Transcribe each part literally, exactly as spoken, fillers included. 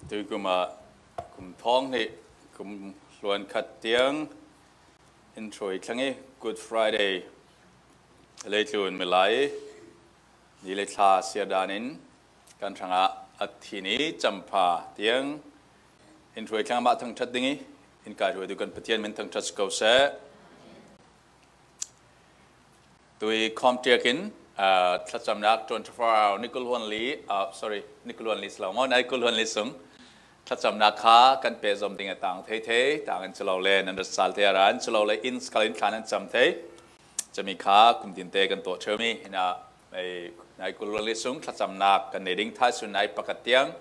Tukum ah kum thawng hnih, kum hluan khat tiang in hruai thlang i, Good Friday, leitlun milai ni le thla siar danin kan hrangah a thi ni champha tiang in hruai thlang, amah thangṭhat ding i, in kaihruaitu kan Pathian min thangṭhat si ko seh. Tui khawm ṭiakin, ah, thlacamnak twenty-four hour, ni kul hluan li, ah, sorry, ni kul hluan li si lo maw, nai kul hluan li sung thlacamnak kha kan pehzom ding a tang thei thei, tangin cu lo le nan rat sal thei a ran, cu lo le inn si kal in thla nan cam thei. Cami kha kum tinte kan tuah ṭheu mi, hinah, ei, nai kul hluan li sung thlacamnak kan nei ding, thaisun nai pakhat tiang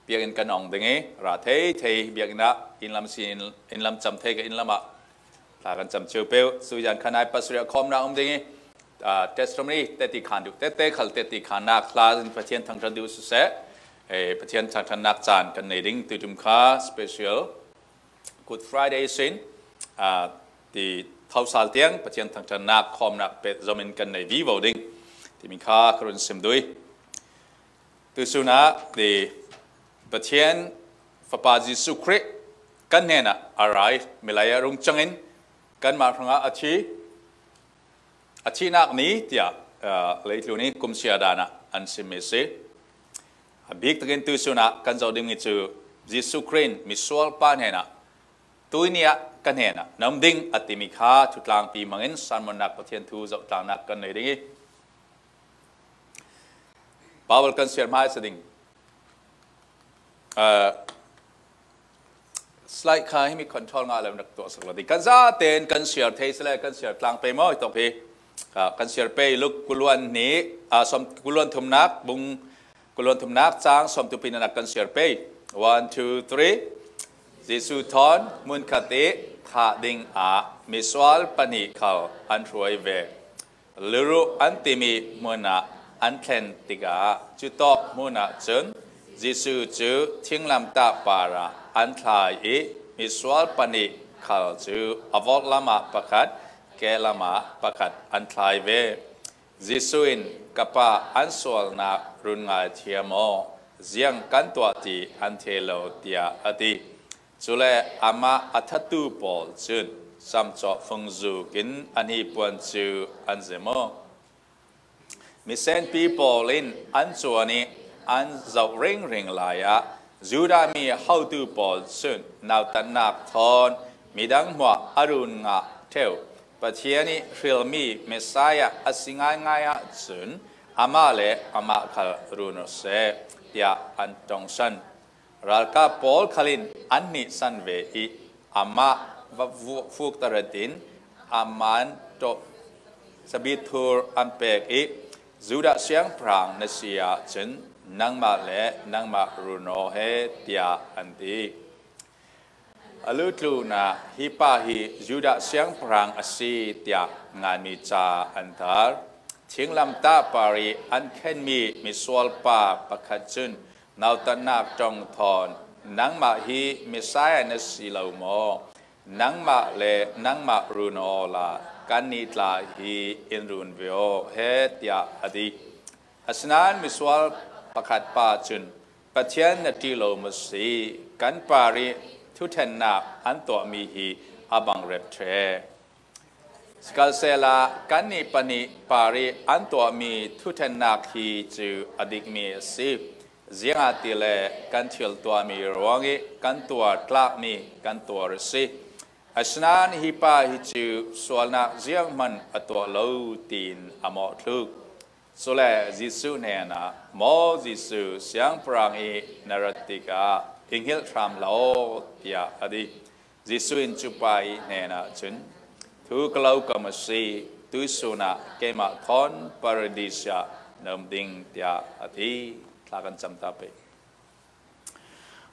biakinn kan ong ding i, ra thei thei biakinn ah, inn lam si, inn lam cam thei ka inn lam ah thla kan cam cio peuh. Sui zan khan ai pasarih a khawmnak um ding i, ah, testimony teti khan duh, tete khal teti khannak hla in Pathian thangṭhat duh siseh, eh, Pathian thangṭhatnak caan kan nei ding, tuiṭum kha special Good Friday sin, ah, ti thosal tiang Pathian thangṭhatnak khawmnak pehzom in kan nei vivo ding timi kha ka run sim duh i. Tuisun ah ti Pathian Fapa Jesuh Khrih kan hnenah a ra i, milai ah rung cangin kanmah hrangah a thi, a thihnak ni tiah, ah, leitlun i kum siar dan ah an simmi si. A bik takin tuisun ah kan zoh dingmi cu Jesuh Khrih in misual pa hnenah, "Tuini ah ka hnenah na um ding," a timi kha thutlangpi hmangin sanmonnak Pathian thu zohtlangnak kan nei ding i, Baibal kan siar hmaisa ding. Ah, slide kha himi control ngah lo nak tuahsak lo ding. Kan zaten kan siar thei si le kan siar tlang pei maw, hi tawk hi. Ah, kan siar pei, Luk kuluan hnih, ah, sawm, kuluan thumnak, bung kuluan thumnak, cang sawm tupi nanak kan siar pei. One, two, three. Jesuh thawn hmunkhat i thah ding ah misual pahnih khal an hruai ve. Liruh an timi hmun ah an thlen tikah, cutawk hmun ah cun Jesuh cu thinglamtah parah an thlai i, misual pahnih khal cu a vorh lamah pakhat, ke lamah pakhat an thlai ve. Jesuh in, "Ka Pa an sualnak run ngaithiam aw, ziang kan tuah ti an thei lo," tiah a ti. Cule amah a thattu pawl cun camcawh fungzuk in a hnipuan cu an zem aw. Misenpi pawl in an cuan i an zoh ringring lai ah, Judah mi hotu pawl cun nautatnak thawn midang hmuah a run ngah ṭheu Pathian i hrilmi Messiah a si ngaingai ahcun amah le amah khal run aw seh, tiah an ṭongsan. Ralkap pawl khal in an hnihsan ve i, amah va fukter in a man ṭawh sabit thur an pek i, "Judah siangpahrang na si ahcun nangmah le nangmah run aw he," tiah an ti. A lutlun ah, "Hi pa hi Judah siangpahrang a si," tiah nganmi ca an tar. Thinglamtah par i an khenmi misual pa pakhat cun nautatnak ṭong thawn, "Nangmah hi Messiah na si lo maw? Nangmah le nangmah run aw la, kannih tla hi in run ve aw he," tiah a ti. Asinain misual pakhat pa cun, "Pathian na ṭih lo maw si? Kan par i thuṭhennak an tuahmi hi a bangrep ṭheh. Sikhalsehla kannih pahnih par i an tuahmi thuṭhennak hi cu a dikmi a si, ziangahtile kan thil tuahmi ruang i kan tuar tlakmi kan tuar a si. Asinain hi pa hi cu sualnak zianghman a tuah lo," tiin a mawhthluk. Cule Jesuh hnenah, "Maw Jesuh, siangpahrang i na rat tikah i hngilh hram hlah aw," tiah a ti. Jesuh in cu pa i hnenah cun, "Thu ka lo kam a si, tuisun ah keimah thawn Paradis ah na um ding," tiah a ti. Thla kan cam ta pei.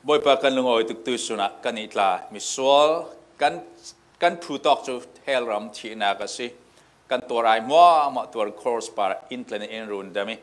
Bawipa, kan lungawi tuk tuisun ah kan i tla misual kan, kan phu tawk cu hell ram thihnak a si. Kan tuar ai hmuahhmuah tuar cross par in tlen in rundam i,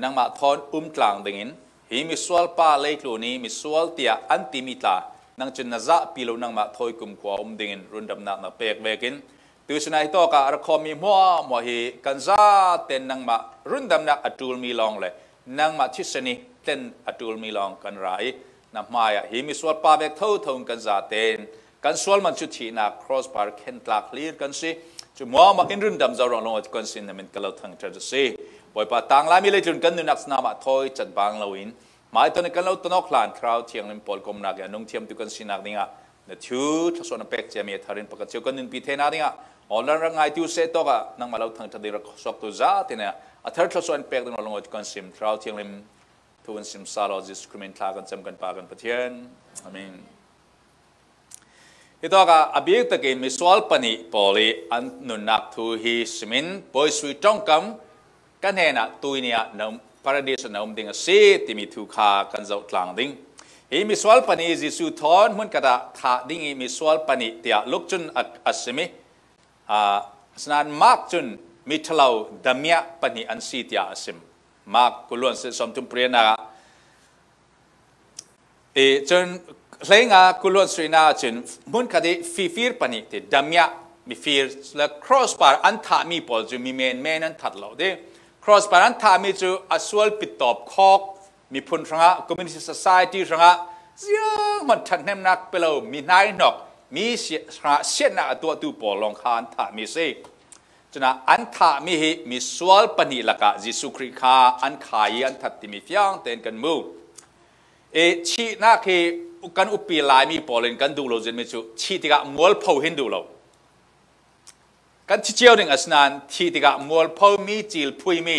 nangmah thawn um tlang dingin, hi misual pa leitlun i misual tiah an timi tla, nang cun na zahpi lo nangmah thawi kumkhua um dingin rundamnak na pek vekin, tuisun ah hi tawk ah a ra khawmmi hmuahhmuah hi kan zaten nangmah rundamnak a ṭulmi lawng le nangmah thisen i tlen a ṭulmi lawng kan ra i, na hmaiah hi misual pa vek thotho kan zaten kan sual man cu thihnak cross bar khen tlak hlir kan si. Cu muahmuah in rundam zo rawng lawng kan sin namin kan lo thangṭhat a si. Bawipa, tang Laimi leitlun kan nunnak sinam ah thawi cat bang loin hmai ton kan lo tonawk hlan Thlarau Thianghlim pawl komnak i a nungthiamtu kan sinak dingah na thu thluasuah na pek ciami a tharin pakhat cio kan nunpi theinak dingah online rak ngaitu seh tawkah nangmah lo thangṭhat ding rak suaktu zate na a thar thluasuah in pek ding rawng lawng kan sim. Thlarau Thianghlim thu in sim sal aw, Jesuh Khrih min thla kan cam kan Pa kan Pathian. Amen. Hitawkah a bik takin misual pahnih pawl i an nunnak thu hi simin Bawi Sui ṭongkam ka hnenah tuini ah na um, Paradis ah na um ding a si timi thu kha kan zoh tlang ding. Hi misual pahnih Jesuh thawn hmunkhat ah thah ding i misual pahnih tiah Luk cun a, a sim i, aa, asinain Mark cun miṭhalo damiah pahnih an si tiah a sim. Mark kuluan si sawmthum pariatnak ah i cun hleinga kuluan suihnak cun hmunkhat i fifir pahnih ti damiah mifir le cross bar an thahmi pawl cu mi menmen an that lo ti. Cross bar an thahmi cu a sual pittawp khawk miphun hrangah, community society hrangah zianghman ṭhathnemnak pe lo, mi hnaihnok, mi sia-, hrangah siatnak a tuahtu pawl lawng kha an thahmi si. Cunah an thahmi hi misual pahnih lakah Jesuh Khrih kha an khai i an that timi fiang tein kan mu. I thihnak hi kan uppi Laimi pawl in kan duh lo zetmi cu thih tikah mualpho hin duh lo. Kan thi cio ding asinain thih tikah mualpho mi cil phuimi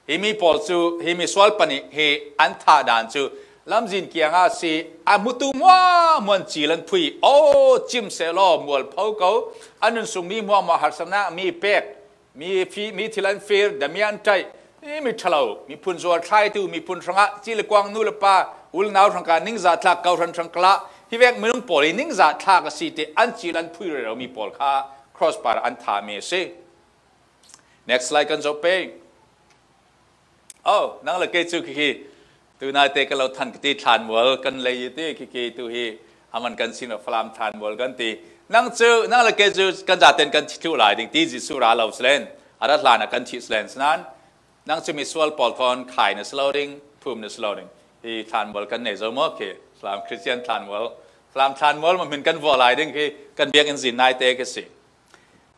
hi mi pawl cu hi misual pahnih hi an thah dan cu lamzin kiangah a si. A hmutu muahmuah cil an phui. Aw, cim sehlaw mualpho ko. A nun sung mi muahmuah harsatnak mi pek. Mi, fi, mi thil an fir, damiah an ṭaih, mi, miṭhalo, miphun zuar thlaitu, miphun hrangah, ci le kuang nu le pa, u le nau hrangka, ningzah thlak, kawhhran hrangka lah, hi vek minung pawl hi ningzah thlak a si ti an cil an phui rero mi pawl kha cross bar an thahmi a si. Next slide kan zoh pei. Oh, nang le kei cu khi khi tu naite kan lo than ka ti, thlanmual kan lei i ti khi khi tu hi a man kan sin Falam thlanmual kan ti. Nang cu, nang le kei cu kan zaten kan thi thluh lai ding ti, Jesuh ra lo selen, a rat hlan ah kan thih selen sinan, nang cu misual pawl thawn khai na si lo ding, phum na si lo ding. Hi thlanmual kan nei zo maw khi? Falam Christian thlanmual, Falam thlanmual ma hmin kan vuah lai ding khi kan biakinn zin naite khi si.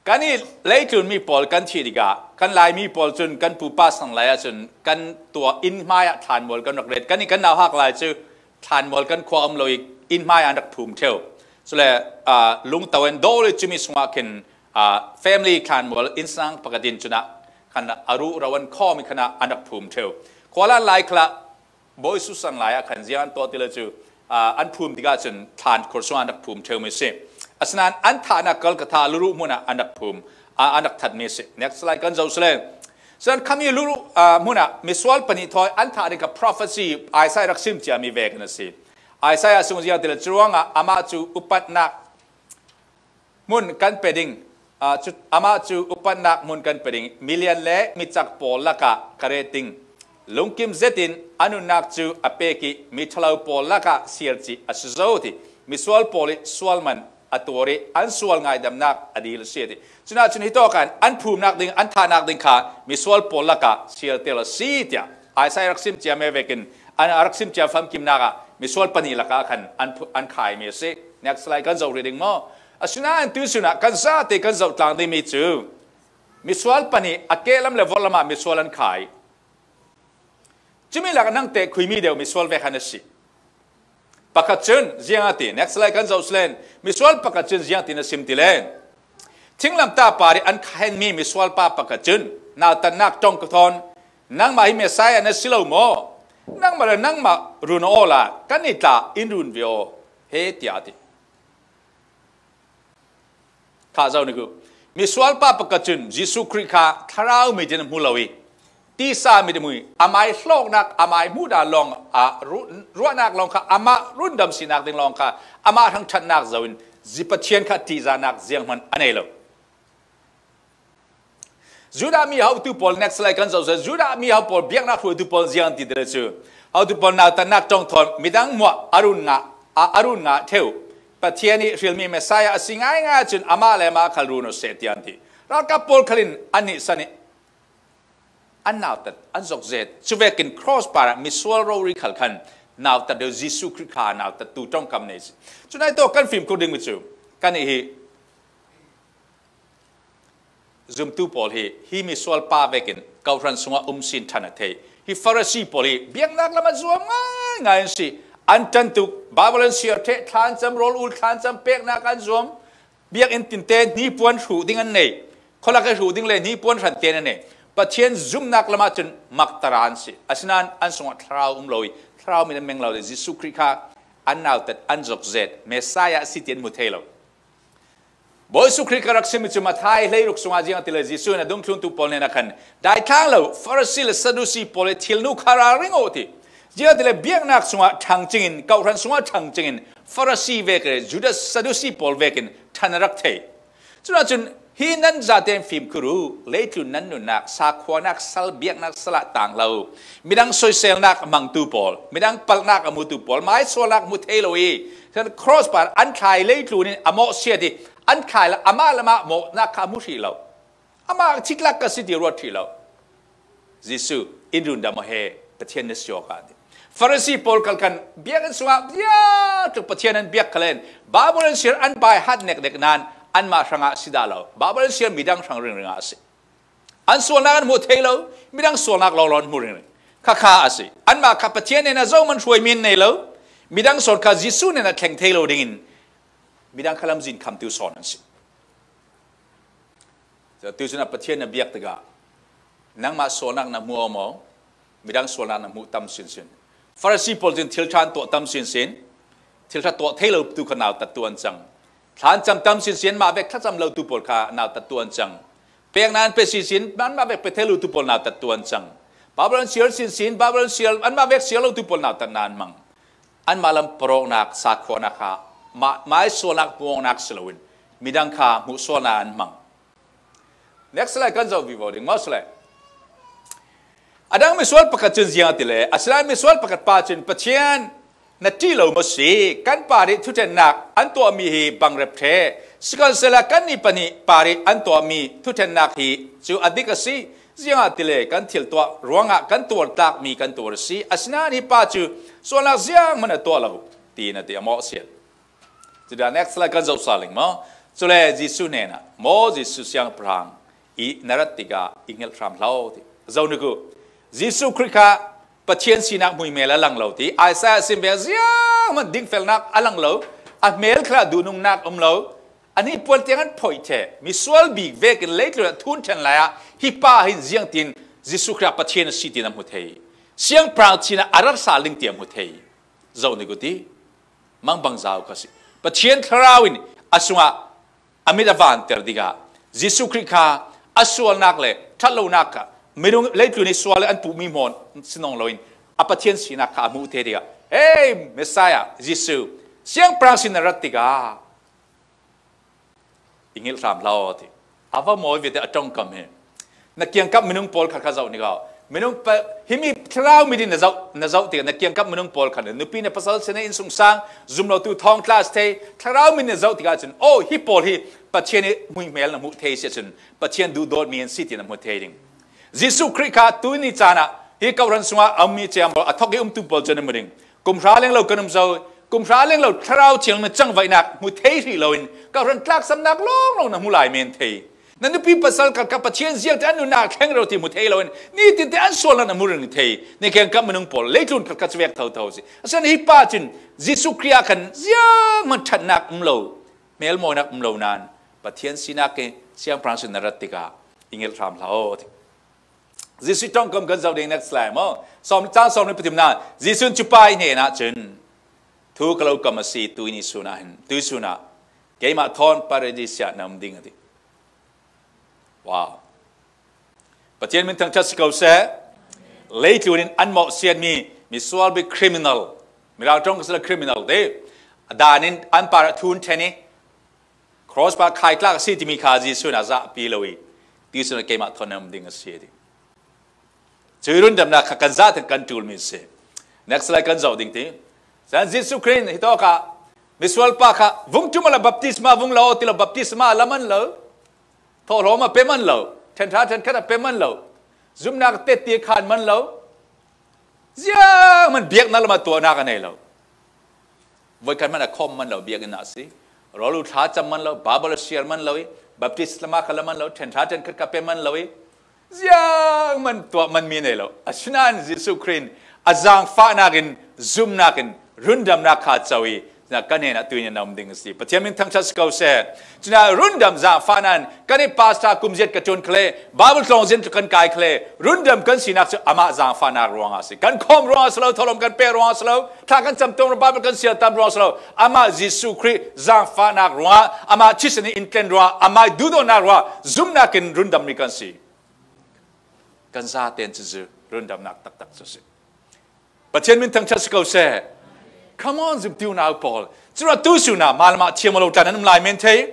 Kan i leitlun mi pawl kan thih tikah kan Laimi pawl cun kan pupa sang lai ahcun kan tuah inn hmai ah thlanmual kan rak ret. Kan i kan nauhak lai cu thlanmual kan khua um lo i inn hmai ah an rak phum ṭheu. Cule, aa, lungto in dawl i cumi sungah khin, aa, family thlanmual innsang pakhat in cunah khan a ruh ro an khawm i khan ah an rak phum ṭheu. Khualan lai khalah Bawi Susan lai ah khan ziang an tuah ti le cu, aa, an phum tikah cun thlan khur sungah an rak phum ṭheumi a si. Asinain an thahnak Kolkata luruh hmun ah an rak phum, aa, an rak thatmi a si. Next slide kan zoh sile. Sinan khami luruh, aa, hmun ah misual pahnih thawi an thah ding kha prophecy Isaiah rak sim ciami vekin a si. Isaiah sung ziang ti le curuangah amah cu upatnak hmun kan pe ding, aa, cu, amah cu upatnak hmun kan pe ding, milian le micak pawl lakah ka ret ding. Lungkim zetin a nunnak cu a pek i miṭhalo pawl lakah siar cih a si zo ti. Misual pawl i sual man a tuar i an sual ngaidamnak a dil a si ti. Cunah cun hitawk ah an phumnak ding, an thahnak ding kha misual pawl lakah siar tel a si tiah Isaiah rak sim ciami vekin an, a rak sim cia famkimnak ah misual pahnih lakah khan an phu-, an khaimi a si. Next slide kan zoh rih ding maw? Asinain tuisun ah kan zate kan zoh tlang dingmi cu misual pahnih a kehlam le vorhlam ah misual an khai. Cumi lakah nang teh khuimi deuh misual vek khan a si. Pakhat cun ziang a ti, next slide kan zoh selen, misual pakhat cun ziang tin a sim ti len. Thinglamtah par i an khenmi misual pa pakhat cun nautatnak ṭong ka thawn nangmah hi Messiah na si lo maw? Nangmah le nangmah run aw la kan i tla in run ve aw he, tiah a ti. Kha zoh ni ku. Misual pa pakhat cun Jesuh Khrih kha thlarau mit in a hmu lo i tisa mit a hmu i amai hlawknak, amai hmuhdan lawng, a ru-, ruahnak lawng kha amah rundam sinak ding lawng kha amah hrangṭhatnak zo in zi Pathian kha ṭihzahnak zianghman a nei lo. Judah mi hotu pawl, next slide kan zoh seh. Judah mi ho pawl biaknak hruaitu pawl ziang ti te le cu hotu pawl nautatnak ṭong thawn midang muah a run ngah, a, a run ngah ṭheu. Pathian i hrilmi Messiah a si ngaingai cun amah le amah khal run aw seh tiah an ti. Ralkap pawl khal in an nihsan i an nautat, an zok zet. Cuvekin cross par ah misual rori khal khan Nautat deuh Jesu Khrih kha nautattu ṭongkam nei si. Cunai tawh kan fimkhur ding mi cu kan ih hi zumtu pawl hi, hi misual pa vekin kawhhran sungah um sin ṭhan a thei. Hi Farasi pawl hi biaknak lam a zuam ngaingai an si. An ṭan tuk, Bible an siar ṭheh, thlacam rawl ul, thlacam peknak an zuam. Biakinn tinte hnipuan hruh ding an nei. Khualak i hruh ding le hnipuan hran te an nei. Pathian zumnak lamah cun maktar an si. Asinain an sungah thlarau um lo i thlarau min an meng lo le Jesu Khrih kha an nautat, an zokzet, Messiah a si ti an hmu thei lo. Bawi Jesu Khrih ka rak simmi cu Matthai hleiruk sungah ziang a ti le Jesuh in a dungthluntu pawl hnenah khan, "Daithlang lo, Farasi le Sadusi pawl i thilnu kha ralring uh," ti. Ziang a ti le biaknak sungah ṭhang cingin, kawhhran sungah ṭhang cingin Farasi vek le Judas Sadusi pawl vekin ṭhan a rak thei. Cunah cun, "Hi nan zaten fimkhur uh, leitlun nan nunnak, sakhuanak sal, biaknak sal ah tang hlah uh. Midang soiselnak a hmangtu pawl, midang palhnak a hmutu pawl, mai sualnak hmu thei lo i, khan cross par an thlai leitlun in a mawhsiat i, an thlai la amah lamah mawhnak kha a hmu hrih lo. Amah thitlak ka si ti ruat hrih lo. Jesuh, in rundam aw he, Pathian na si awk ah," ti. Farasi pawl khal khan biakinn sungah bia tluk Pathian an biak khal in Bible an siar, an bai hat neknek nain anmah hrangah si dah lo. Bible an siar midang hrang ringring ah a si. An sualnak an hmuh thei lo, midang sualnak lawnglawng an hmu ringring. Kha kha a si. Anmah kha Pathian hnenah zohman hruaimi an nei lo, midang sawn kha Jesuh hnenah thleng thei lo dingin midang kha lamzin khamtu sawn an si. Cucu cun a Pathian na biak tikah nangmah sualnak na hmuh aw maw? Midang sualnak na hmuh tam sinsin. Farasi pawl cun thil ṭha an tuah tam sinsin. Thil ṭha tuah thei lo tu kha nautattu an cang. Thlacam tam sinsin, anmah vek thlacam lo tu pawl kha nautattu an cang. Peknak an pe sinsin, anmah vek pe thei lo tu pawl nautattu an cang. Bible an siar sinsin, Bible an siar, anmah vek siar lo tu pawl nautatnak an hmang. Anmah lam paruknak, sakhuanak kha, ma-, mai sualnak hmuh awknak si loin midang kha hmuh sualnak an hmang. Next slide kan zoh vivo ding maw slide. A dang misual pakhat cun ziang a ti le, asinain misual pakhat pa cun, "Pathian na ṭih lo maw si? Kan parih thuṭhennak an tuahmi hi bang rep ṭheh. Sihmanhsehlaw kannih pahnih parih an tuahmi thuṭhennak hi cu a dik a si. Ziangahtile kan thil tuah ruangah kan tuar tlakmi kan tuar a si. Asinain hi pa cu sualnak zianghman a tuah lo," tiin a ti, a mawhsiat. Cudah next slide kan zoh sal ning maw? Cule Jesuh hnenah, "Maw Jesuh Siangpahrang i na rat tikah i hngilh hram hlah," ti. Zoh ning uh, Jesuh Khrih kha Pathian sinak hmuihmel a lang lo ti. Isaiah sim veng zianghman dingfelnak a lang lo. A hmel khalah duhnungnak um lo. A hnipuan tiang an phoih ṭheh. Misual bik vekin leitlun a thun ṭhen lai ah hi pa hin ziangtin Jesuh Khrih Pathian a si ti na hmu thei. Siangpahrang sinah a rat sal ding ti a hmu thei. Zoh ning uh ti. Mangbangza uh kha si. Pathian Thlarau in a sungah a mit a vanter dikah Jesuh Khrih kha a sualnak le ṭhatlonak kha minung leitlun i sual le an puhmi hmawh si nawn loin a Pathian sinak kha a hmuh thei dikah, "Hey, Messiah, Jesuh, Siangpahrang sin na rat tikah i hngilh hram hlah aw," ti. A va mawi vialte a ṭongkam hi. Na kiangkap minung pawl khat kha zoh ning uh. Minung pa, himi thlarau mit in na zoh, na zoh tikah na kiangkap minung pawl khat, na nupi na pasal si, na innsungsang zum lotu thawngtla si thei, thlarau mit in na zoh tikah cun, "Oh, hi pawl hi Pathian i hmuihmel na hmuh thei si ahcun Pathian duhdawtmi an si," ti na hmu thei ding. Jesuh Khrih kha tuni caan ah hi kawhhran sungah a ummi ciang pawl, a thawk i umtu pawl cu na hmu ding. Kum hra leng lo kan um zo, kum hra leng lo Thlarau Thiang na cangvaihnak hmu thei hrih loin kawhhran tlaksamnak lawnglawng na hmu lai men thei. Na nupi pasal khat kha Pathian ziangte an nunnak thleng rero ti hmu thei loin nitinte an sualnak na hmu ring thei. Na kiangkap minung pawl leitlun khat kha cuvek thotho si. Asinain hi pa cun Jesuh Khrih ah khan zianghman ṭhatnak um lo, hmelmawinak um lo nain Pathian sinak i Siangpahrang sin na rat tikah i hngilh hram hlah aw ti. Jesuh ṭongkam kan zoh ding, next slide maw? Sawm, cang sawm le pathum na, Jesuh in cupa i hnenah cun, "Thu ka lo kam a si, tuihni sun ah hin, tuihsun ah keimah thawn Paradis ah na um ding," a ti. Wow. Pathian min thangṭhat si ko seh. Leitlun in an mawhsiatmi misual bik criminal, Mirang ṭong ka si le criminal te, a dan in an parah thun ṭhen i, cross pa khaitlak a si timi kha Jesuh in a zahpi lo i, tuihsun ah keimah thawn na um ding a si a ti. Cuih rundamnak kha kan zate kan ṭulmi a si. Next slide kan zoh ding ti. Cun Jesuh Khrih in hitawk ah misual pa kha, "Vung ṭum aw la baptisma vung lo," ti lo, baptisma a la man lo. Thawhlawm a pe man lo. Ṭhenṭha ṭhenkhat a pe man lo. Zumhnak a tetti a khan man lo. Ziang man biakna lamah tuahnak a nei lo. Voi kan man a khawm man lo, biakinn ah a si. Rawl uh thlacam man lo, Bible a siar man lo i, Baptist lamah kha la man lo, ṭhen thla ṭhen khat ka pe man lo i, ziang man tuah man mi nei lo. Asinain Jesuh Khrih in a zangfahnak in, zumnak in, rundamnak kha co i, na kan hnenah tuin a na um ding a si. Pathian min thangṭhat si ko seh. Cuna rundam zangfahnak in, kan i pastor kum ziat ka ṭuan kha le, Bible tlawng ziat kan kai kha le, rundam kan sinak cu amah zangfahnak ruangah a si. Kan khawm ruangah a si lo, thawhlawm kan pek ruangah a si lo, thla kan cam tuang ruangah, Bible kan siar tam ruangah a si lo. Amah Jesuh Khrih zangfahnak ruangah, amah thisen in tlen ruangah, amah duhdawtnak ruangah, zumnak in rundammi kan si. Kan zaten cucu rundamnak taktak cu si. Pathian min thangṭhat si ko seh. Come on, zumtu nau pawl. Cura tu suna, malamah thiam lo tla nan um lai men thei.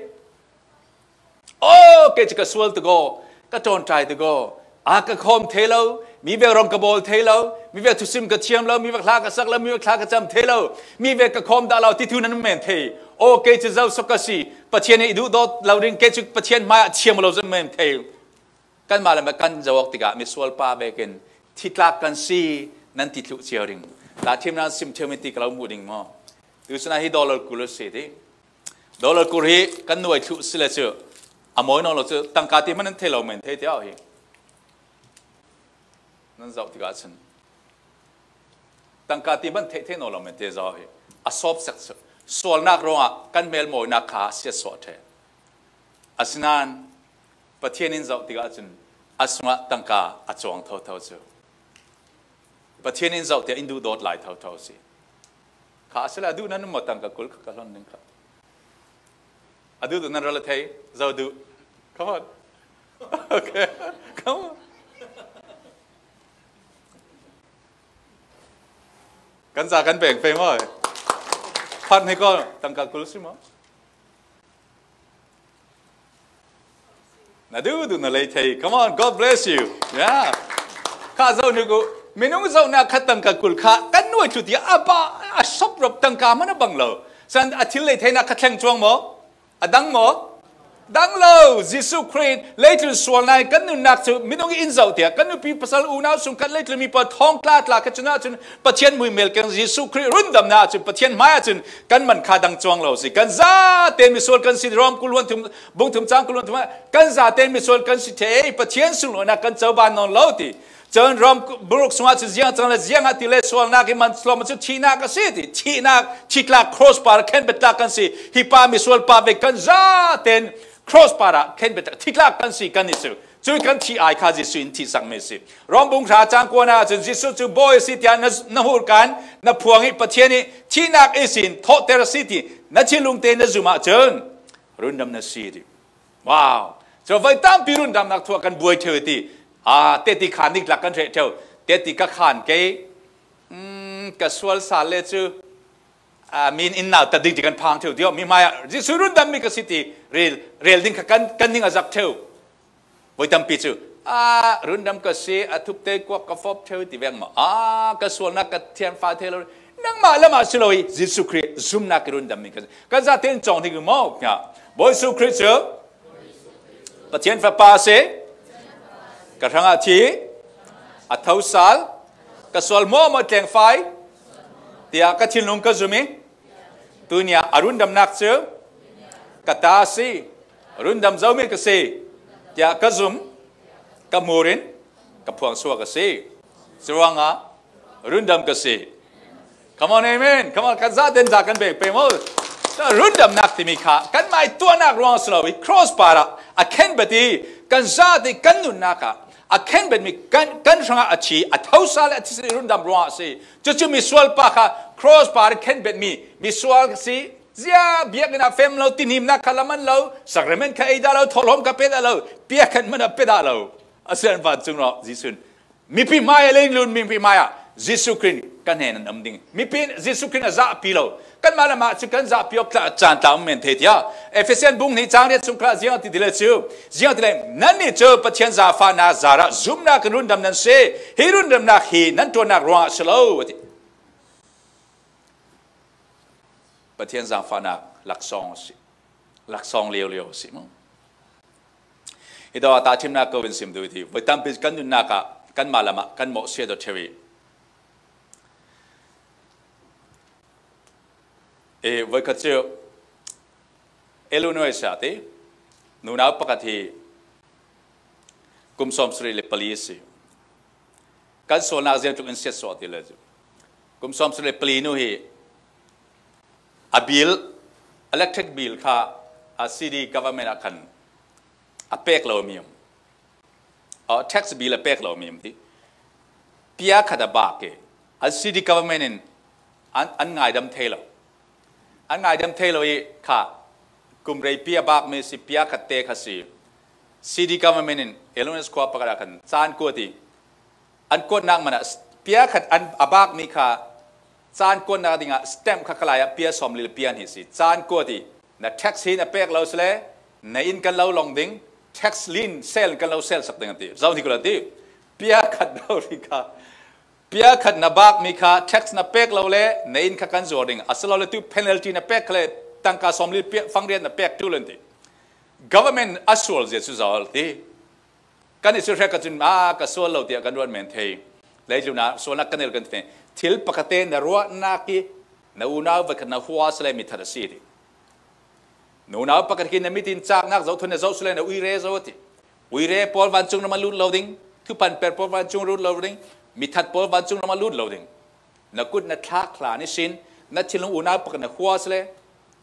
Oh, kei cu ka sual tuk aw, ka ṭawnṭai tuk aw. A ka khawm thei lo, mi vek rawng ka bawl thei lo, mi vek thusim ka thiam lo, mi vek hla ka sak lo, mi vek thla ka cam thei lo, mi vek ka khawm dah lo, ti thu nan um men thei. Oh, kei cu zo suk ka si. Pathian nih i duhdawt lo ding, kei cu Pathian hmaiah thiam lo zong men thei. Kanmah le kan zoh awk tikah misual pa vekin thitlak kan si nan ti thluh cio ding. Tahṭhimnak sim ṭheu mi ti ka lo hmuh ding maw? Tu sinah hi dollar kul a si ti. Dollar kul hi kan nuai thluh si le cu a mawi nawn lo cu tangka ti hman nan thei lo men thei tiah hi. Nan zoh tikah cun tangka ti hman theih theih nawn lo men te zaw hi a sawp sek cu sualnak ruangah kan hmel mawinak kha a siatsuah ṭheh. Asinain Pathian in zoh tikah cun a sungah tangka a cuang thotho cu Pathian in zoh tiah in duhdawt lai thotho a si. Kha a si le a duh nan maw tangka kul kha ka hlon ding kha. A duh duh nan ral a thei, zo duh. Come on. Okay. Come on. Kan za kan peng peng maw. Phat ni ko tangka kul si maw. Na duh duh na lei thei. Come on, God bless you. Yeah. Kha zo ni ku. Minung zo na kha tangka kul kha kan nuai thluh tiah a ba a sop rop tangka hman a bang lo. San a thil lei thei na kha thleng cuang maw? A dang maw? Dang lo. Jesuh Khrih leitlun sual nai kan nunnak cu minung in zoh tiah kan nupi pasal unau sungkhat leitlun mi pawl thawng tla tla kha cun ahcun Pathian muimel kan Jesuh Khrih rundamnak ahcun Pathian hmai ahcun kan man kha dang cuang lo si. Kan zaten misual kan si, Rom kul hluan thum, bung thum cang kul hluan thum ah kan zaten misual kan si thei, Pathian sunglawinak kan coban nawn lo ti. Cun Rom buruk sungah cun ziang cang le ziang ah ti le sualnak i man tlawm cu thihnak a si ti. Thihnak, thihtlak cross par khenbet tlak kan si. Hi pa misual pa ve kan zaten cross par ah khenbet tlak, thihtlak kan si kan i si. Cu kan thih ai kha Jesuh in thihsak mi si. Rom bung hra cang kuan ah cun Jesuh cu Bawi a si tiah na, na hurkan, na phuang i Pathian i thihnak ihsin thawhter a si ti na thinlung te na zum ah cun rundam na si ti. Wow! Cu voi tampi rundamnak thu ah kan buai ṭheu i ti. Ah, teti khan ding tlak kan hreh ṭheu. Teti ka khan kei, mm, ka sual sal le cu, ah, min in nau tat ding ti kan phang ṭheu ti. Mi hmai ah Jesuh rundammi ka si ti rel, rel ding kha kan, kan ning a zak ṭheu. Voi tampi cu, ah, rundam ka si, a thupte kuak ka fawp ṭheu ti vek maw? Ah, ka sualnak ka thianfai thei lo. Nangmah lamah si lo i Jesuh Khrih zumnak i rundammi ka si. Kan zaten cawng ding i maw? Bawi Jesuh Khrih cu Pathian Fapa a si, ka hrangah thi, a thosal, ka sual hmuahhmuah tlengfai, tiah ka thinlung ka zum i, tunia a rundamnak cu ka ta a si, rundam zomi ka si, tiah ka zum, ka hmur in ka phuangsuak a si. Curuangah rundam ka si. Come on, amen. Come on, kan zaten za kan beng peng maw. Rundamnak timi kha kanmah i tuahnak ruang a si lo i cross par ah a khenbet i kan zate kan nunnak ah a khenbetmi kan, kan hrangah a thi, a thosal le a thisen i rundam ruang a si. Cucu misual pa kha cross par i khenbetmi misual a si. Zia biakinn ah fem lo, tinhimnak kha laman lo, sacrament kha ei dah lo, thawhlawm kha pe dah lo, piakhat man a pe dah lo. A si an vancung rawh Jesuh in mipi hmai ah, leilun mipi hmai ah Jesuh Khrih kan hnen an um ding. Mipi in Jesuh Khrih a zahpi lo. Kanmah lamah cu kan zahpi awk tla caan tla um men thei tiah Efesian bung hnih cang riat sung kha ziang a ti ti le cu, ziang a ti le, nannih cu Pathian zaangfahnak zarah zumnak in rundam nan si. Hi rundamnak hi nan ṭuannak ruangah si lo, a ti. Pathian zaangfahnak laksawng a si. Laksawng lio lio a si mu. Hi dawh ah tahṭhimnak ko in sim duh i ti. Voi tampi kan nunnak ah kanmah lamah kan mawhsia dawh ṭheu i E, voi khat chu Illinois a ti nunau pakhat hi kum sawmsarih le pali a si. Kan sualnak ziang tluk in siatsuah ti le chu kum sawmsarih le pali nu hi a bill, electric bill kha a city government ah khan a pek lo mi um. Aw, tax bill a pek lo mi um ti. Pia khat a bak e. An city government in an, an ngaidam thei lo. An ngaidam thei lo i kha kum rei pia bak mi si, pia khat te kha si. City government in Illinois khua pakhat a khan caan kuat i an kuatnak man a pia khat an a bak mi kha caan kuatnak ding a stamp kha khalai a pia sawmli le pia hnih si. Caan kuat i na tax hi na pek lo si le na inn kan lo long ding, tax lien sale kan lo sale sak ding an ti. Zo ni kul an ti. Pia khat lo ri kha, pia khat na bak mi kha tax na pek lo le na inn kha kan zuar ding. A si lo le tu penalty na pek kha le tangka sawmli pia fangriat na pek tu le an ti. Government a sual zia chu zo ti. Kan i cu hrek ka cun, "A, ka sual lo," tiah kan ruat men thei. Leitlun ah sualnak kan el kan ti. Thil pakhat te na ruahnak i na unau va khat na hua si le mi that a si ti. Na unau pakhat khi na mitin caknak zoh thun na zoh si le na uire zo ti. Uire pawl vancung ram a lut lo ding, thupan per pawl vancung lut lo ding, mi that pawl vancung ram a lut lo ding. Na kut na thlak hlan ihsin na thinlung unau pakhat na hua si le,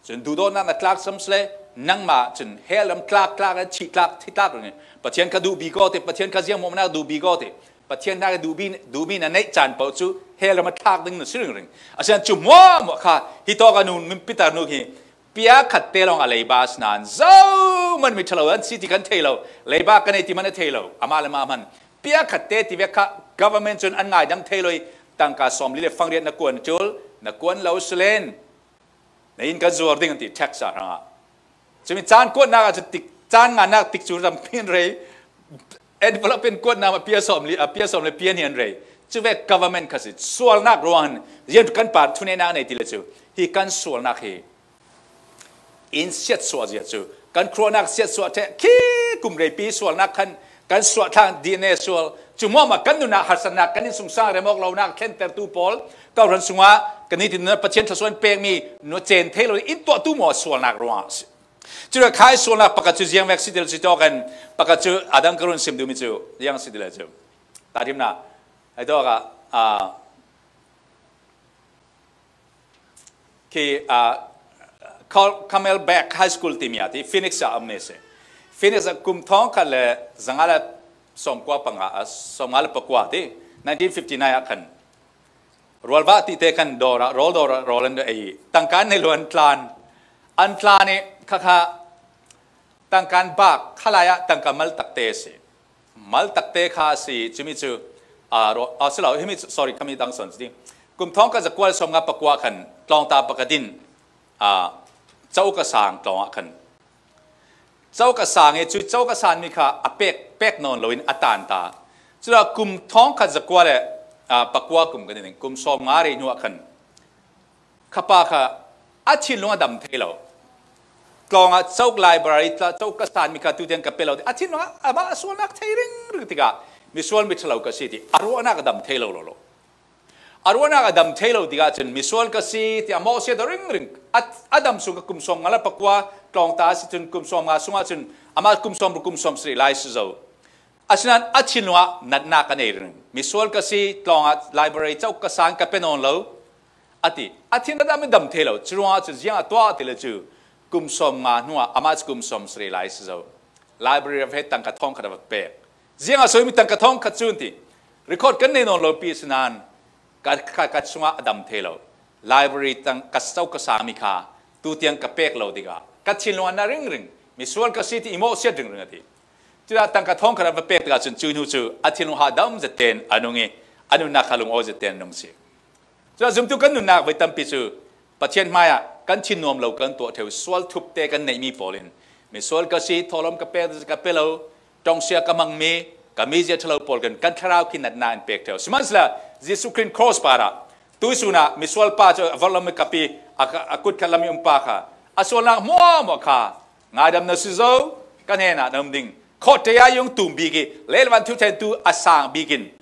cun duhdawtnak na tlak sam si le, nangmah cun hell ram tlak tlak le thih tlak thi tlak ring. Pathian kha duh bik aw ti, Pathian kha ziangmawhnak duh bik aw ti, Pathian hna duh bik, duh bik na neih caan paoh cu hell ram a thlak ding na si ringring. A si an cu hmuahhmuah kha hi tawk a nun min pitar nu hi pia khat te lawng a leiba si nain zohman mi ṭhalo an si ti kan thei lo, leiba kan ei ti man a thei lo, amah le mah hman. Pia khat te ti vek kha government cun an ngaidam thei lo i tangka sawmli le fangriat na kuan ṭul, na kuan lo si len na inn kan zuar ding an ti tax a hrangah. Cumi caan kuatnak ah cu tik, caan ngannak tik cu ram pin rei, envelope in kuatnak a pia sawmli, a pia sawm le pia hnih an rei. Cu vek government kha si, sualnak ruang hin ziang kan par thuneihnak nei ti le cu hi kan sualnak hi in siatsuah zia cu kan khuanak siatsuah ṭheh khi kum reipi sualnak khan kan suah thlang D N A sual cu hmuahmah kan nunnak harsatnak kan in sungsang remawk lonak thlentertu pawl, kawhhran sungah kan nitin Pathian thluasuah in pekmi nucen thei lo in tuahtu maw sualnak ruangah a si. Cule khai sualnak pakhat cu ziang vek si ti le cu tawk kan pakhat cu a dang ka run sim duhmi cu ziang si ti le cu tahṭhimnak ai tawk ah, aa, khi, aa, Cam-, Camelback High School timi ah ti Phoenix ah a um mi a si. Phoenix ah kum thawngkhat le zanga le sawmkua panga, aa, sawmnga le pakua ti nineteen fifty-nine ah khan rualvah tihte khan dawr ah, rawl dawr ah rawl an ei, tangka an nei lo an tlan. An tlan i khakha tangka an bak, khalai ah tangka mal takte a si. Mal takte kha a si, cumi cu, aa, raw-, aa, si lo, himi cu, sorry, khami tang sawn si ding. Kum thawngkhat zakua le sawmnga pakua khan tlawngta pakhat in, aa, coka sang tlawng ah khan coka sang i cu coka sanmi kha a pek, pek nawn loin a tan ta. Cule kum thawngkhat zakua le, aa, pakua kum kan i ding, kum sawmnga rei hnu ah khan khapa kha a thinlung a dam thei lo. Tlawng ah cok library tla, coka sanmi kha tutiang ka pe lo ti. A thinlung ah amah a sualnak thei ringring tikah misual mi ṭhalo ka si ti a ruahnak a dam thei lo lo lo. A ruahnak a dam thei lo tikah cun misual ka si ti a mawhsiat ringring. A, a dam sung ka kum sawmnga le pakua tlawngta a si cun kum sawmnga sungah cun amah kum sawmruk kum sawmsarih lai si zo. Asinain a thinlung ah natnak a nei ringring. Misual ka si, tlawng ah library coka sang ka pe nawn lo, a ti. A thin a dam i dam thei lo. Curuangah cun ziangah tuah ti le cu kum sawmnga hnuah amah cu kum sawmsarih lai si zo. Library a va het tangka thawngkhat a va pek. Ziangah so himi tangka thawngkhat cu an ti. Record kan nei nawn lo pi asinain ka, ka, ka sungah a dam thei lo. Library tang ka coka sangmi kha tutiang ka pek lo tikah ka thinlung a na ringring. Misual ka si ti i mawhsiat ringring a ti. Cucaah tangka thawngkhat a va pek tikah cun cu hnu cu a thinlung ha dam zet tein a nung i a nunnak kha lungawi zet tein a nung si. Cucaah zumtu kan nunnak voi tampi cu Pathian hmaiah kan thin nuam lo kan tuah ṭheu sual thupte kan neihmi pawl in misual ka si, thawhlawm ka pek, ka pe lo, ṭongsia ka hmangmi, ka mizia ṭhalo pawl kan, kan thlarau khi natnak in pek ṭheu. Sihmanhsehlaw Jesuh Khrih cross parah tuisun ah misual pa cu a vorhlam i kap i a, a kut khat lam i um pa kha a sualnak hmuahhmuah kha ngaidam na si zo, ka hnenah na um ding. Khawhte ah i um tum bik i leilan thu thlentu a sang bik in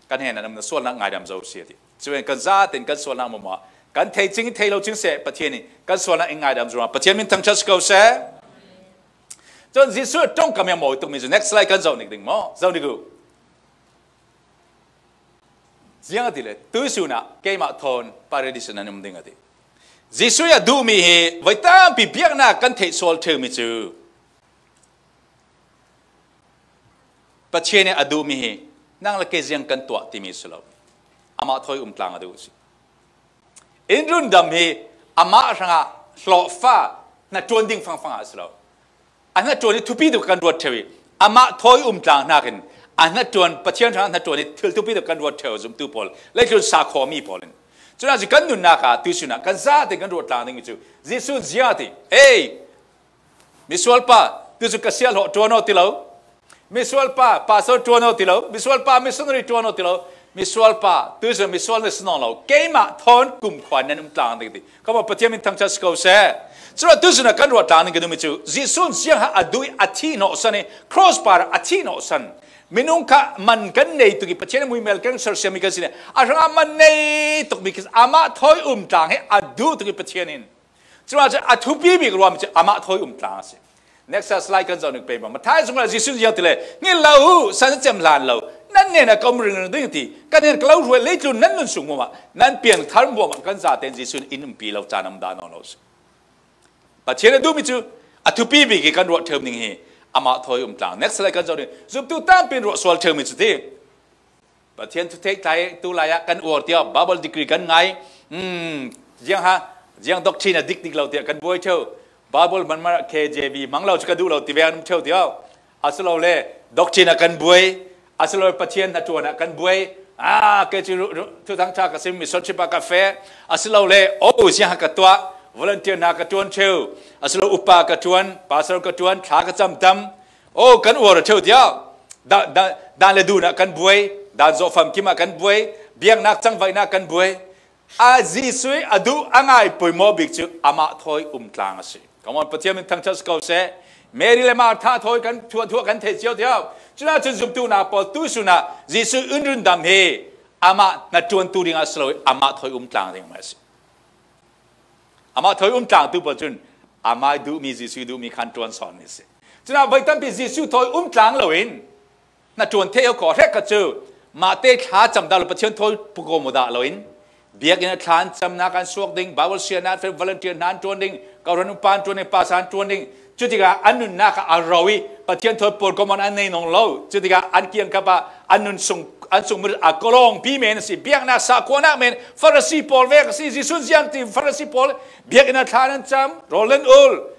ka hnenah na um, na sualnak ngaidam zo si a ti. Cuin kan zaten kan sualnak hmuahhmuah Kan thei cing, thei lo cing seh, Pathian in kan sualna i ngaidam zua. Pathian min thangcha si ko seh. Cun Jesuh a ṭongkam i a mawi tukmi cu next slide kan zoh ning ding maw? Zoh ning uh. Ziang a ti le, tuisun ah keimah thawn Paradis nan um ding a ti. Jesuh a duhmi hi voi tampi biaknak kan theih sual ṭheumi cu Pathian nih a duhmi hi nang le kei ziang kan tuah timi si lo. Amah thawi um tlang a duh si. In rundam hi amah hrangah hlawhfa hnaṭuan ding fangfang ah a si lo. A hnaṭuan hi thupi tuk kan ruat ṭheu i amah thawi um tlang hnakin a hnaṭuan, Pathian hrangah hnaṭuan hi thil thupi tuk kan ruat ṭheu zumtu pawl, leitlun sakhuami pawl in. Cun a kan nunnak ah tuisun ah kan zate kan ruat tlang ding cu Jesuh ziang a ti. Ei, misual pa, tuisun ka siahlawh ṭuan aw ti lo. Misual pa, pastor ṭuan aw ti lo. Misual pa, missionary ṭuan aw ti lo. Misual pa, tuisun misual na si nawn lo. Keimah thawn kumkhua nan um tlang ding ti. Kha maw, Pathian min thangcha si ko seh. Cun tuisun ah kan ruat tlang ding ka duhmi cu Jesuh ziang a duh i a thih hnawhsan i cross par a thih hnawhsan. Minung kha man kan nei tuk i Pathian a muimel kan sersiammi kan si le a hrangah man nei tukmi khi amah thawi um tlang hi a duh tuk i Pathian in Cun a thupi bik ruahmi cu amah thawi um tlang a si. Next slide kan zoh ning pei maw? Matthai sung ah Jesuh ziang ti le, "Ngil lo uh, san cem hlan lo. Nan hnenah ka um ringring ding," ti. "Ka hnen ka lo hruai, leitlun nan nun sung hmuahmah, nan pian thar hmuahmah kan zaten Jesuh in umpi lo caan a um dah nawn lo si." Pathian a duhmi cu a thupi bik i kan ruah ṭheu ning hi amah thawi um tlang. Next slide kan zoh ning. Zumtu tampi in ruah sual ṭheumi cu ti. Pathian thu theih tlai tu lai ah kan uar tiah Bible degree kan ngai. Hmm, ziang ha, ziang doctrine a dikdik lo tiah kan buai ṭheu. Bible hmanhmanh ah K J V hmang lo cu ka duh lo ti ve an um ṭheu tiah. Asilole doctrine ah kan buai, asilole Pathian hnaṭuan ah kan buai. Ah, kei cu ru-, ru-, thuthang ṭha ka sim, missionship ah ka feh. Asilole, oh, ziang ha ka tuah, volunteer hna ka ṭuan ṭheu. Asilole upa ka ṭuan, pastor ka ṭuan, thla ka cam tam. Oh, kan uar ṭheu tiah. Dan, dan, dan le dun ah kan buai, dan zawh famkim ah kan buai, biaknak cangvaihnak kan buai. A Jesuh a duh a ngai poimawh bik cu amah thawi um tlang a si. Come on, Pathian min thangcha si ko seh. Mary le Martha thawi kan thuah thuah kan theih cio tiah. Cunah cun zumtu na pawl tuisun ah Jesuh in rundam hi amah hnaṭuantu ding a si lo i amah thawi um tlang ding a si. Amah thawi um tlangtu pawl cun amah duhmi Jesuh duhmi khan ṭuan sawnmi a si. Cunah voi tampi Jesuh thawi um tlang loin hnaṭuan theih kho hrek kha cu mah te thla cam dah lo, Pathian thawi pukawm dah loin biakinn ah thla an camnak an suak ding, Bible sianak fel volunteer hna an ṭuan ding, kawhhran upa an ṭuan ding, pastor an ṭuan ding. Cutikah an nunnak ah a ro i Pathian thawi pawlkom an nei nawn lo. Cutikah an kiangkap ah an nun sung, an sung mir a kawlawngpi men a si, biaknak sakhuanak men, Farasi pawl vek a si, Jesuh ziang ti Farasi pawl, biakinn ah thla nan cam, rawl nan ul,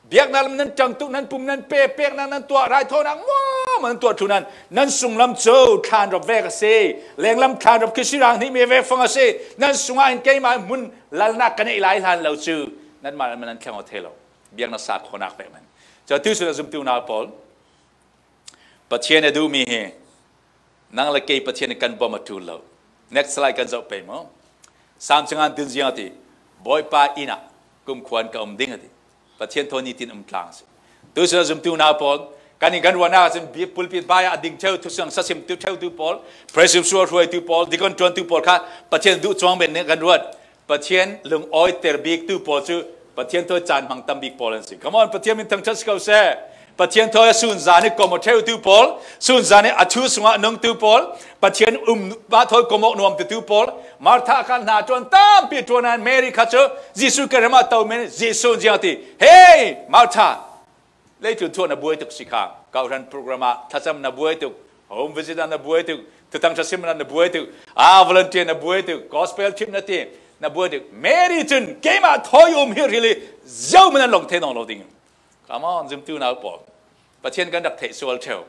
biaknak lam nan ṭang tuk, nan pum nan pe, peknak nan tuah, raithawinak muahmuah nan tuah ṭhu nan, nan sunglam cu thlanrop vek a si, lenglam thlanrop khi si rang hnihmi vek fang a si, nan sungah hin keimah hmun lalnak ka neih lai hlan lo cu, nanmah lam nan thleng aw thei lo. Biaknak sakhuanak pek man. Cu tuisun a zumtu nau pawl, Pathian a duhmi hi nang le kei Pathian kan bawm a ṭul lo. Next slide kan zoh pei maw? Sam cang an tin ziang a ti, Bawipa inn ah kumkhuan ka um ding a ti. Pathian thawi nitin um tlang a si. Tuisun a zumtu nau pawl, kan in kan ruahnak ahcun bi-, pulpit bai ah a ding ṭheu, thusang sasim tu ṭheu tu pawl, praise and worship hruai tu pawl, deacon ṭuan tu pawl kha Pathian duh cuang men nih kan ruat. Pathian lungawiter bik tu pawl cu Pathian thawi caan hmang tam bik pawl an si. Come on, Pathian min thangṭhat si ko seh. Pathian thawi a sunzan i kom aw ṭheu tu pawl, sunzan i a thu sungah nung tu pawl, Pathian um, mah thawi kom awk nuam tu pawl, Martha kha hna ṭuan tampi ṭuan an Mary kha cu Jesuh ke ram ah to men Jesuh ziang ti, "Hey, Martha, leitlun thuah na buai tuk si kha, kawhhran program ah thlacam na buai tuk, home visit ah na buai tuk, thuthang ṭha sim ah na buai tuk, aa, volunteer na buai tuk, gospel trip na ti na buai tuk. Mary cun keimah thawi um hi rili zohman an long thei nawn lo ding." Come on, zumtu nau pawl. Pathian kan rak theih sual ṭheu.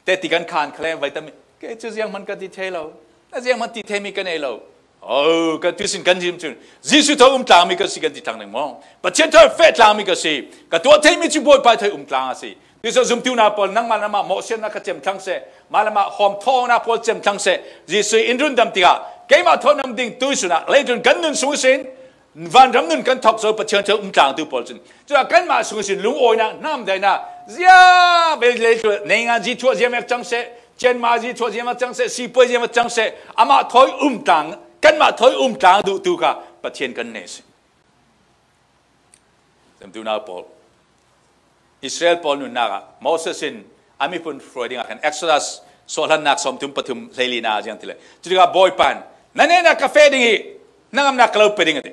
Teti kan khan khaleng vai tam, kei cu zianghman ka ti thei lo. Na zianghman ti theimi ka nei lo. Oh, ka tuisin kan zim cun Jesuh thawi um tlangmi ka si kan ti thlang ding maw? Pathian thawi feh tlangmi ka si. Ka tuah theimi cu Bawipa thawi um tlang a si. Tuisun zumtu nau pawl, nangmah lamah mawhsiatnak ka cem thlang seh. Mah lamah hawm thawngnak pawl cem thlang seh. Jesuh in rundam tikah keimah thawi nam ding tuisun ah leitlun kan nun sung ihsin vanram nun kan thok zo Pathian thawi um tlangtu pawl cun, cun kanmah sung ihsin lungawinak, namdaina, zia ve leitlun, neingan zi thuah ziamek cang seh, cianma zi thuah ziamek cang seh, sipuai ziamek cang seh, amah thawi um tlang kanmah thawi um tlang duhtu kha Pathian kan nei si. Zumtu nau pawl, Israel pawl nunnak ah Moses in a miphun hruai dingah khan Exodus sawhlannak sawmthum pathum hleilina ziang ti le. Cutikah Bawipa in, "Na nehnak ka feh ding i, na ngamnak ka lo pe ding," a ti.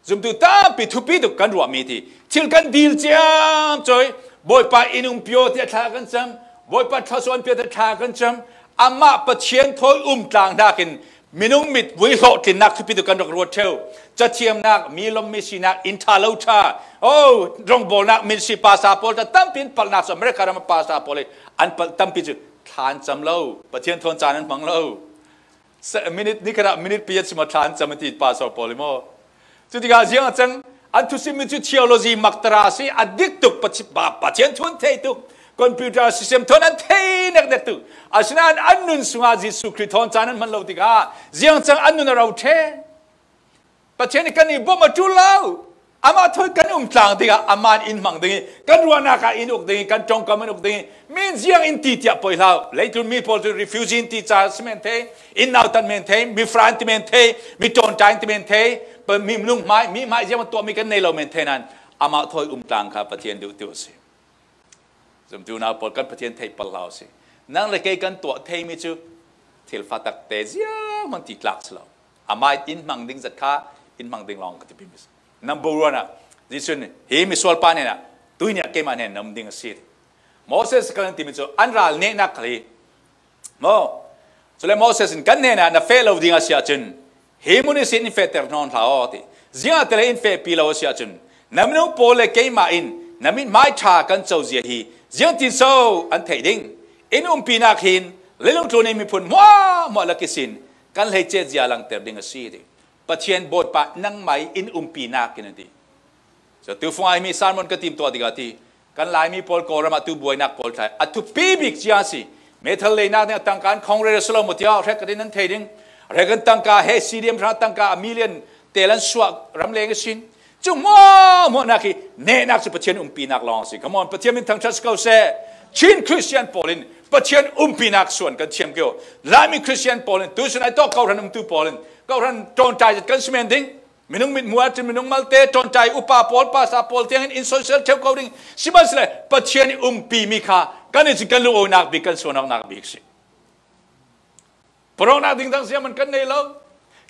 Zumtu tampi thupi tuk kan ruahmi ti. Thil kan dil ciam cawih. Bawipa in umpi aw tiah thla kan cam. Bawipa thluasuah in pe aw tiah thla kan cam. Amah Pathian thawi um tlang hnakin minung mit vui hlawhtlinnak thupi tuk kan rak ruat ṭheu. Cathiamnak, mi lawm mi sinak, inn ṭha lo ṭha. Oh, rawngbawlnak, min si pasa pawl ṭha tampi in palhnak cu America ram a pasa pawl i an palh tampi cu thla an cam lo. Pathian thawn caan an hmang lo. Sa-, minute, ni khat ah minute pariat si maw thla an cam a ti pastor pawl i maw? Cutikah ziang a cang, an thusimmi cu theology maktara si, a dik tuk, Pathi-, Pa-, Pathian thu an thei tuk, computer system thawn an thei neknek tuk. Asinain an nun sungah Jesuh Khrih thawn caan an hman lo tikah ziang a cang an nun a ro ṭheh. Pathian nih kan i bawmh a ṭul lo. Amah thawi kan um tlang dingah amah in hmang ding i, kan ruahnak ah in uk ding i, kan ṭongkam in uk ding i, mi ziang in ti tiah poi hlah. Leitlun mi pawl cu refugee in ti ca si men thei, in nautat men thei, mi fra in ti men thei, mi ṭawnṭai in ti men thei, pa-, mi minung hmai, mi hmai ziang tuahmi kan nei lo men thei nain amah thawi um tlang kha Pathian duhtu a si. Zumtu nau pawl, kan Pathian theih palhlau si. Nang le kei kan tuah theimi cu thil fatak te zianghman ti tlak si lo. Amah in hmang ding zat kha in hmang ding lawng ka ti pimi si. Number one ah, Jesuh nih, "Hi misual pa hnenah, tuihni ah keimah hnen na um ding a si," ti. Moses kan timi cu an ral nehnak khal hi. Maw? Cule Moses in, "Kan hnenah na feh lo ding a si ahcun, hi mun ihsin in fehter hnawn hlah aw," ti. Ziangahtile in fehpi lo a si ahcun, na minung pawl le keimah in na mithmai ṭha kan cozia hi ziangtin so an theih ding? In umpinak hin leilung tlun i miphun hmuahhmuah lak ihsin kan hleicetzia langter ding a si, ti. Pathian Bawipa, nangmah in umpinak in a ti. So, tu fungah himi sermon ka timtuah tikah ti, kan Laimi pawl Kawlram ah tu buainak pawl tlai a thupi bik cia a si. Meithal leinak ding a tangka an khawng rere si lo maw tiah hrek ka tin an thei ding. Hrek an tangka he C D M hrang tangka a million tel an suah ramleng a sin. Cu hmuahhmuahnak hi nehnak cu Pathian umpinak lawng a si. Come on, Pathian min thangṭhat si ko seh. Chin Christian pawl in Pathian umpinak suan kan thiam kio. Laimi Christian pawl in tuisun ai tawk kohran umtu pawl in kohran ṭawnṭai zet kan si men ding. Minung mit hmuah cun minung malte, ṭawnṭai upa pawl, pasa pawl tiangin in social ṭheu ko ding. Sihmanhsehlaw Pathian i umpimi kha kan i cun kan lungawinak bik, kan suanawknak bik si. Pawrawknak ding dang ziahman kan nei lo.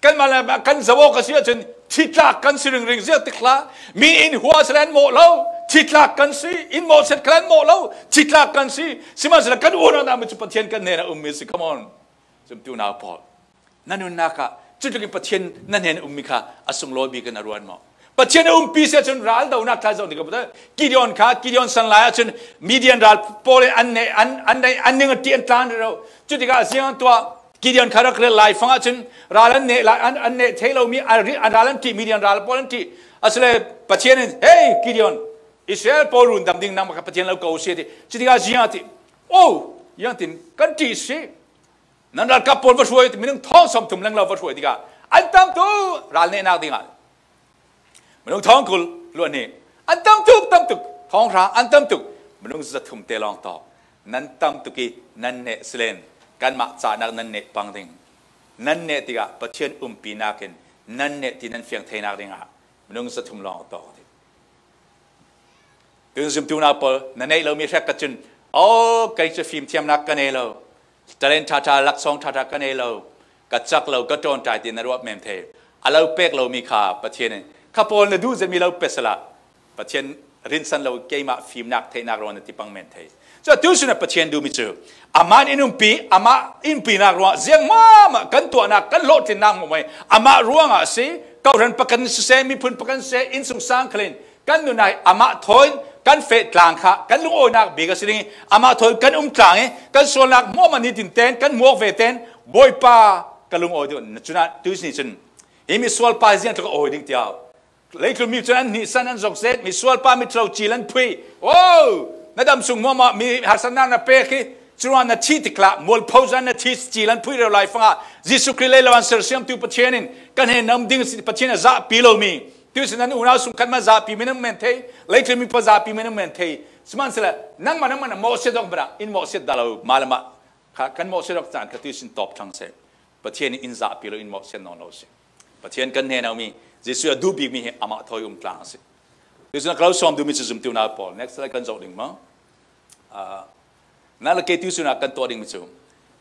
Kanmah le kan zoh awk a si ahcun thitlak kan si ringring ziah tik hlah. Mi in hua sila an mawh lo, thitlak kan si. In mawhset khal an mawh lo, thitlak kan si. Sihmanhsehlaw kan uanawknak mi cu Pathian kan hnenah ummi si. Come on. Zumtu nau pawl, na nunnak ah cutluk in Pathian na hnen ummi kha a sunglawi bik in a ruat maw? Pathian a umpi si ahcun ral donak tlai zoh ding ka hmu. Gideon kha, Gideon san lai ahcun Midian ral pawl in an neh, an, an neh, an ning a ṭih, an tlan rero. Cutikah ziang tuah Gideon kha rak rel lai fang ahcun ral an neh lai, an, an neh thei lomi, a ri-, an ral an ṭih, Midian ral pawl an ṭih. Asile Pathian in, "Hey, Gideon, Israel pawl rundam ding nangmah kha Pathian lo ko si," a ti. Cutikah ziang a ti. "Oh, ziangtin kan ṭih si. Nan ralkap pawl va hruai," ti, minung thawng sawmthum leng lo va hruai tikah an tam tuk ral nehnak dingah. Minung thawng kul luat hnih, an tam tuk, tam tuk, thawng hra, an tam tuk, minung zathum te lawng tawk. Nan tam tuk i nan neh silen kanmah cahnak nan neh pang ding. Nan neh tikah Pathian umpinak in nan neh ti nan fiang theinak dingah minung zathum lawng a tawk a ti. Tun zumtu nau pawl, na neih lomi hrek ka cun, "Aw, kei cu fimthiamnak ka nei lo, talent ṭhaṭha, laksawng ṭhaṭha ka nei lo, ka cak lo, ka ṭawnṭai," ti na ruah men thei. A lo pek lomi kha Pathian in, "Kha pawl na duh zetmi lo pe sala, Pathian rinsan lo, keimah fimnak theihnak ruang na ti pang men thei." Cu atu sinah Pathian duhmi cu amah in umpi, amah umpinak ruang ziang hmahmah kan tuahnak, kan hlawhtlinnak hmuahhmuah amah ruangah a si. Kohhran pakhat in siseh, miphun pakhat in siseh, innsungsang khal in kan nun ah amah thawn kan feh tlang kha kan lungawinak bik a si ding i, amah thawn kan um tlang i, kan sualnak hmuahhmuah nitin ten, kan hmuak ve ten, Bawipa ka lungawi deuh, na cunah tuisni cun hi misual pa hi ziang tluk a awi ding tiau. Leitlun mi cun an hnihsan, an zok zet, misual pa mitlo cil an phui. Wow! Na dam sung hmuahhmuah mi harsatnak na pek hi. Curuangah na thih tiklah mualpho zan na thih cil an phui rero lai fangah Jesuh Khrih lei lo an sersiamtu Pathian in kan hnen na um ding a si, Pathian a zahpi lomi. Tuisin an unau sung khat hmanh zahpi mi nan men thei, leitlun mi pawl zahpi mi nan men thei. Sihmanhsehlaw nangmah, nangmah na mawhsiat awk hmanh ah in mawhsiat dah lo, mah le mah kha kan mawhsiat awk caan kha tuisin tawp thlang seh. Pathian in zahpi lo in mawhsiat nawn lo si. Pathian kan hnenah a um mi, Jesuh a duh bikmi hi amah thawi um tlang a si. Tuisun a ka lo sawm duhmi cu zumtu nau pawl, next slide kan zoh ding maw? Ah, nang le kei tuisun ah kan tuah dingmi cu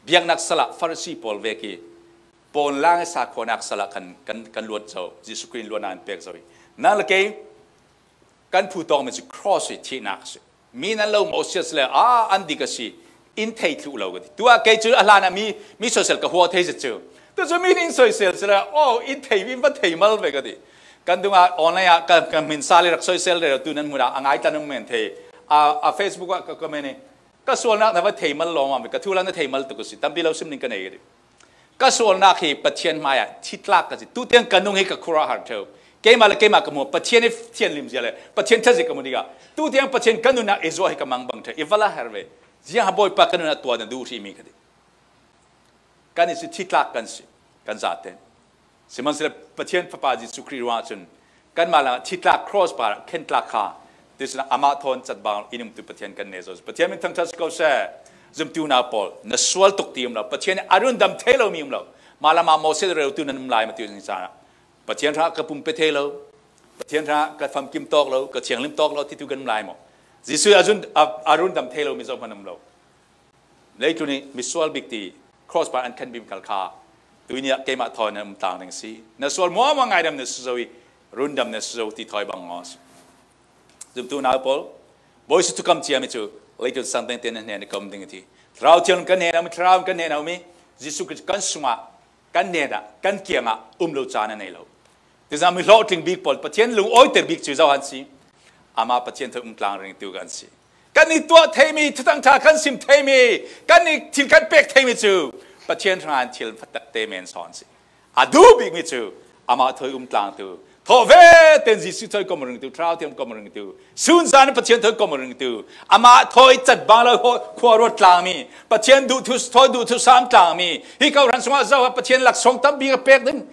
biaknak salah Farasi pawl vek i pawn lang i sakhuanak salah kan, kan, kan luat zo, Jesuh Khrih in luatnak in pek zo i nang le kei kan phu tawngmi cu cross i thihnak a si. Mi nan lo mawhsiat le a an dik a si, in thei thluh lo ka ti. Tuah kei cu a hlan ah mi, mi soisel ka huat thei zet cu. Tu cu mi in soisel si le, oh, in thei, in va thei mal ve ka ti. Kan dungah online ah ka, ka hmin sa le rak soisel rero tu nan hmun ah a ngaitlan um men thei. A, a Facebook ah ka comment i ka sualnak na va thei mal lawng ah ka thu lang na thei mal tuk a si. Tampi lo sim ning ka nei ka ti. Ka sualnak hi Pathian hmaiah thitlak ka si. Tutiang ka nung hi ka khur ah har ṭheu. Keimah le keimah ka hmuh Pathian i thianhlim zia le Pathian ṭha zia ka hmu dikah tutiang Pathian ka nunnak i zuah hi ka mangbang ṭheu. I va la har ve. Ziang a Bawipa ka nunnak tuah na duh hrihmi ka ti. Kan i si thitlak kan si, kan zate. Sihmanhsehlaw Pathian Fapa Jesuh Khrih ruangah cun kanmah lakah thitlak cross par khentlak kha, tuisun ah amah thawn catbang in umtu Pathian kan neh zo. Pathian min thangṭhat si ko seh. Zumtu nau pawl, na sual tuk ti um lo. Pathian a rundam thei lomi um lo. Mah lam ah Moses reutu nan um lai maw tuisun caan ah Pathian hrangah ka pum pe thei lo. Pathian hrangah ka famkim tawk lo, ka thianghlim tawk lo titu kan um lai maw? Jesuh a run, a, a rundam thei lomi zohhmanh um lo. Leitlun i misual bik ti cross par an khen bik khal kha tuini ah keimah thawi na um tlang ding si. Na sual muahmuah ngaidam na si zo i rundam na si zo ti thawi bang ngaw si. Zumtu nau pawl, Bawi si thukam ciami cu leitlun sang tengte na hnen i ka um ding i ti. Thlarau thiang kan hnen a um i, Thlarau kan hnen a um i, Jesuh Khrih kan sungah kan hnenah, kan kiangah um lo caan a nei lo. Tizang mi hlawhtling bik pawl, Pathian lungawiter bik cu zo an si. Amah Pathian thawi um tlang ringtu kan si. Kan i tuah theimi, thutang ṭha kan sim theimi, kan i thil kan pek theimi cu Pathian hrangah thil fatak te men sawn si. A duh bikmi cu amah thawi um tlangtu, thawh ve tein Jesuh thawi kom ringtu, Thlarau thiang kom ringtu, sun zan Pathian thawi kom ringtu, amah thawi catbang lo khuaruat tlangmi, Pathian duh thu, thawi duh thu sam tlangmi, hi kawhhran sungah zo ah Pathian laksawng tampi a pek ding.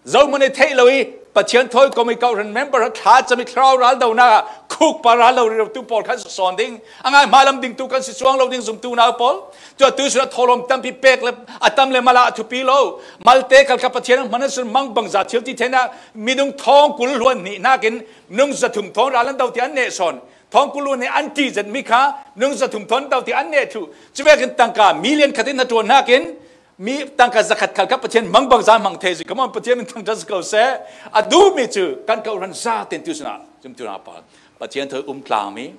Zohman i theih lo i Pathian thawi kom i kawhhran member thla cam i Thlarau ral donak ah khukpa ral lo rero tu pawl khan sawn ding, a ngai hmalam dingtu kan si cuang lo ding zumtu nau pawl. Cua tuisun a thawhlawm tampi pek le a tam le malah a thupi lo. Malte khal kha Pathian a hman a sun mang bangza thil ti theinak minung thawng kul hluan hnih nakin minung zathum thawn ral an do ti an neh sawn. Thawng kul hluan hnih an ṭih zet mi kha minung zathum thawn do ti an neh thluh. Cuvekin tangka million khat in hnaṭuan nakin mi tangka zakhat khal kha Pathian mang bangza hmang thei si. Come on, Pathian min thangṭhat si ko seh. A duhmi cu kan kawhhran za ten tuisun ah zumtu nau pawl, Pathian thawi um tlangmi,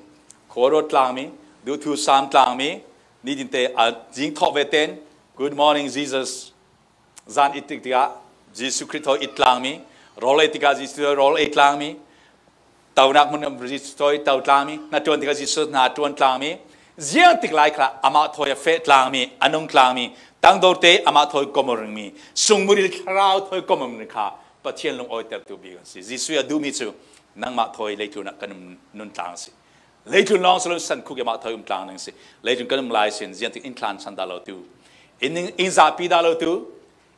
khuaruat tlangmi, duhthu sam tlangmi, nitinte a zing thawh ve ten, "Good morning, Jesus." Zan it tik tikah Jesuh Khrih thawi it tlangmi, rawl ei tikah Jesuh thawi rawl ei tlangmi, tonak hmun Jesuh thawi to tlangmi, hnaṭuan tikah Jesuh hnaṭuan tlangmi, ziang tik lai khalah amah thawi a feh tlangmi, a nung tlangmi, tangdorte amah thawi kom a ringmi, sungmuril thlarau thawi kom a ring kha Pathian lungawitertu bik an si. Jesuh a duhmi cu nangmah thawi leitlun ah kan um nun tlang a si. Leitlun lawng si lo, sankhuk i amah thawi um tlang ding si. Leitlun kan um lai sin, ziangtik in thlan san dah lo tu, in, in zahpi dah lo tu,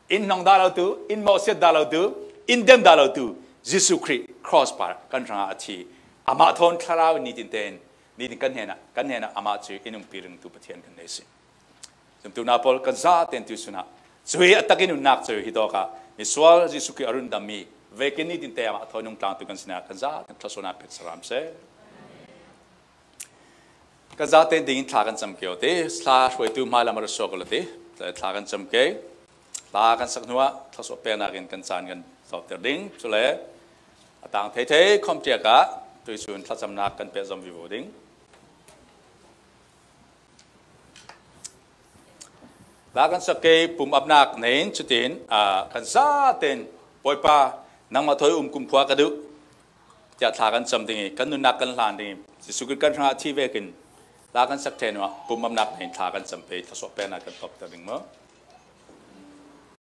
in hnong dah lo tu, in mawhsiat dah lo tu, in dem dah lo tu, Jesuh Khrih cross par kan hrangah a thi. Amah thawn thlarau in nitin tein, nitin kan hnenah, kan hnenah amah cu in umpi ringtu Pathian kan nei si. Zumtu nau pawl, kan za ten tuisun ah cuhi a takin nunnak cu hi tawkah misual Jesuh Khrih a rundammi vekin nitin te amah thawi nung tlangtu kan sinah kan za ten thluasuahnak pek saram seh. Kan za ten dingin thla kan cam ke aw ti, thla hruaitu hmailam a ra suak aw la ti, thla kan cam ke, thla kan sak hnuah thluasuah peknak in kan caan kan tawpter ding. Cule a tang thei thei khawm tiak ah tuisun thlacamnak kan pehzom vivo ding. Thla kan sak ke, pumapnak nei in cutin, aa, kan za ten, Bawipa, nangmah thawi um kumkhua ka duh, tiah thla kan cam ding i, kan nunnak kan hlan ding i, Jesuh Khrih kan hrangah thi vekin thla kan sak ṭhen uh ah pumapnak nei in thla kan cam pe i, thluasuah peknak kan tawpter ding maw?